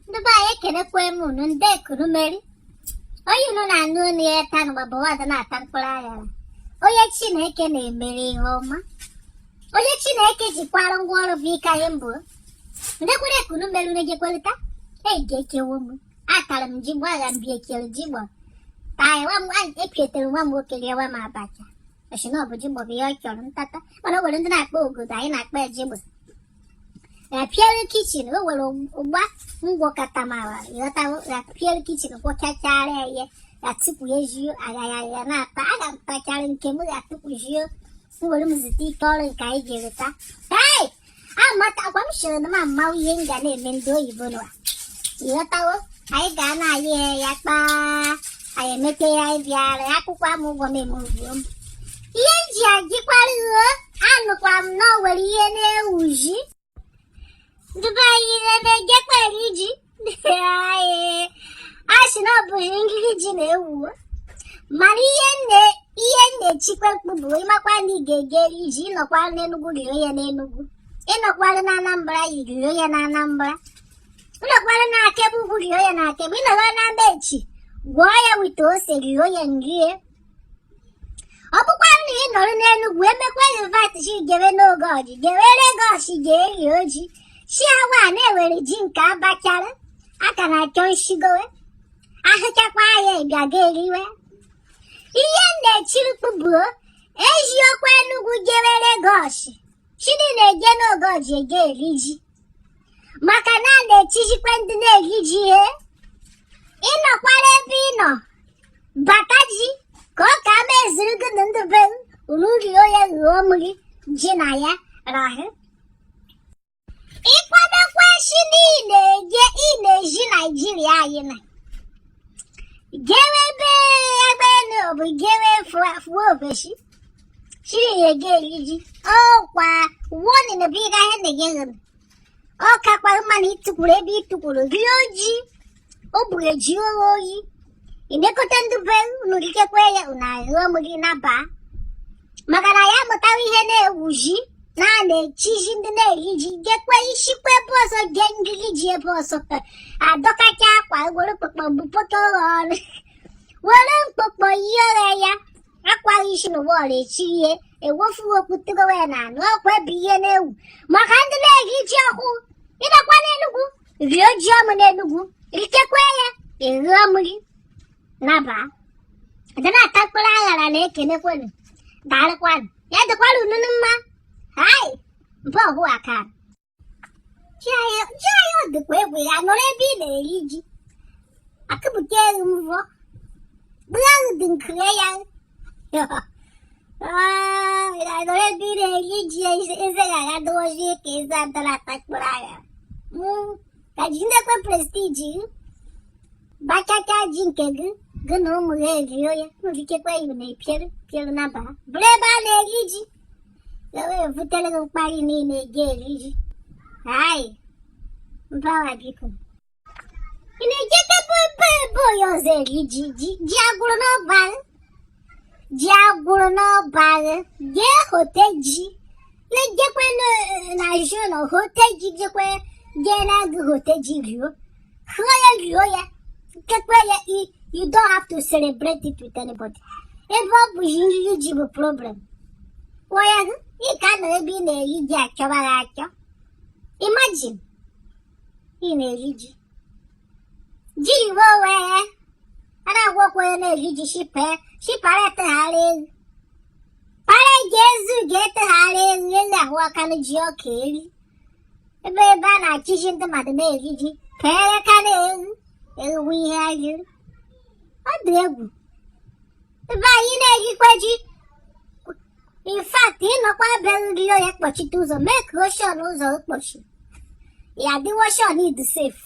Ndị be anyị, ekenekwe m unu. Ndị kunu meri onye unu na-anụ onu ya taa n'ụwa bụ nwada na-ata mkpụrụ aghara, onye Chineke na-emere ihe ọma, onye Chineke jikwara ngwa ọrụ bụ ike anyị mbụ. Ndị kwere kunu mere unu ejekwelụta eji ekewo m. Atara m ji gbagha m bi ekele ji gbọ taa nwa m epietere nwa m nwoke rịawa m abacha. Ọ sị na ọ bụ ji gbọ bụ ihe ọ chọrọ ntata, mana o nwere ndị na-akpọ ogodo, anyị na-akpọ ya ji gbọ. Rapịara kitchen o were ụgba ngwọkọta ma ghọtawo, rapịara kitchen gwọchachara ya ihe ya tupu ya ejuo agha ya na-ata. Aga m tachara nke m ga tupujuo m were m zute ike ọrụ nke anyị jere taa. Hey! Amata akwa m chere na m amawo ihe m ga na-eme ndị oyibo nwa, ịghọtawo? Anyị ga na-ayị ya kpaa, anyị emete ya, anyị bịara akwụkwọ ama ụgwọ m eme ugbo m. Ihe m ji ajikwara uwe, anụkwa m na o nwere ihe na-ewuji ndị be anyị na-egekwa eri ji. A sị na ọ bụghị ngiri ji na-ewu, mana ihe m na-echikwa mkpu bụ ịmakwa na ị ga-ege eri ji. Ịnọkwa n'Enugwu, rie ya n'Enugwu. Ịnọkwara na Anambra, rie ya na Anambra. Ịnọkwara na Akegbe Ugwu, rie ya na Akegbe. Ịnọrọ na Amechi, gwọọ ya with ose, rie ya nrie. Ọ bụkwa na ị nọrọ n'Enugwu, emekwa invite chi gewe n'oge ọjị, gewe Lagos, gee rie oji chi awa na-ewere ji nke abachara aka na-achọ nshigowe ahụchakwa ya bịa ga eriwe. Ihe m na-echiri mkpu bụ eziokwu, Enugwu jewe Lagos, chi na-eje n'oge ọjị ege eri ji, maka na a na-echijikwa ndị na-eri ji ihe. Ịnọkwara ebe ị nọ bata ji ka ọ ka ama ezuru gị na ndị be unu rie ya, ghụọ mmiri ji na ya rahụ. Ịkwadokwa chi niile eje ị na-eji Naijiria anyị na gewe ebe ebe ọ bụ gewe fuo ofesi chiri ege eri ji ọkwa warning bụ ịga ihe na gị ghụrụ. Ọ kakwa mma na ịtụkwuru ebe ịtụkwuru rie ji o buru eji oghe oyi, imekọta ndị be unu rikekwe ya, unu aghụọ mmiri naba, maka na ya amụtawa ihe na-ewuji na a na-echiji ndị na-eri ji. Gekwe isikwa ebe ọzọ gee ngiri ji ebe ọzọ, adọkacha akwa were mkpụkpọ bupụta ụlọ ọnụ, were mkpụkpọ yie oghe ya akwaghị isi n'ụwa ọrụ echi ihe ewofuo okwutegowe ya na anụ ọkwa ebe ihe na-ewu maka ndị na-eri ji ọhụụ. Ịnọkwa n'Enugwu, rie ji ọmụ n'Enugwu, rikekwe ya, eghụọ mmiri naba. Ndị na-ata mkpụrụ aghara na-ekenekwenu, daalụkwanụ, ya dịkwara unu mma. Hai mbụ ọhụ aka ji anyị ji anyị ọ dịkwa egwu ya nọrọ ebe ị na-eri ji akụpụta egwu mvọ bụrụ ahụ dị nkiri ya. Ah, ya nọrọ ebe ị na-eri ji, eze ga-aga dozie ka eze adara ata mkpụrụ aghara. Ka ji ndekwe prestige bachacha ji nke gị, gị na ụmụ gị erie ya, nrikekwa ya na epiere piere naba bụrụ ebe a na-eri ji ya wee butere gị mkparị niile eji eri ji. Hai mbawa, biko, ị na-ejekebe ebe ebe onye ọzọ eri ji. Ji ji agwụrụ n'ọba gị, ji agwụrụ n'ọba gị, jee hote ji na-ejekwe na jụnọ hote ji, jekwe jee na gị hote ji rio hụọ ya, rio ya kekwe ya. You don't have to celebrate it with anybody. Ebe ọ bụ ji nri ji bụ problem kwụọ ya gị, ị ka nọ ebe ị na-eri ji achọba gị achọ. Imagine ị na-eri ji, ji iwe onwe ya a na-agwakwa onye na-eri ji shipara eteghara elu para ji ezu ga-eteghara elu elu ahụ aka na ji ọka eri ebe ebe a na-achịji ndị mmadụ na-eri ji pere ka na-eru ewu ihe ajụrụ. Ọ dị egwu ebe anyị na-erikwa ji. In fact, ịnọkwa ebe nri ya kpọchite ụzọ, mee ka oshon ụzọ kpọchi ya dịwo shon ịdị safe.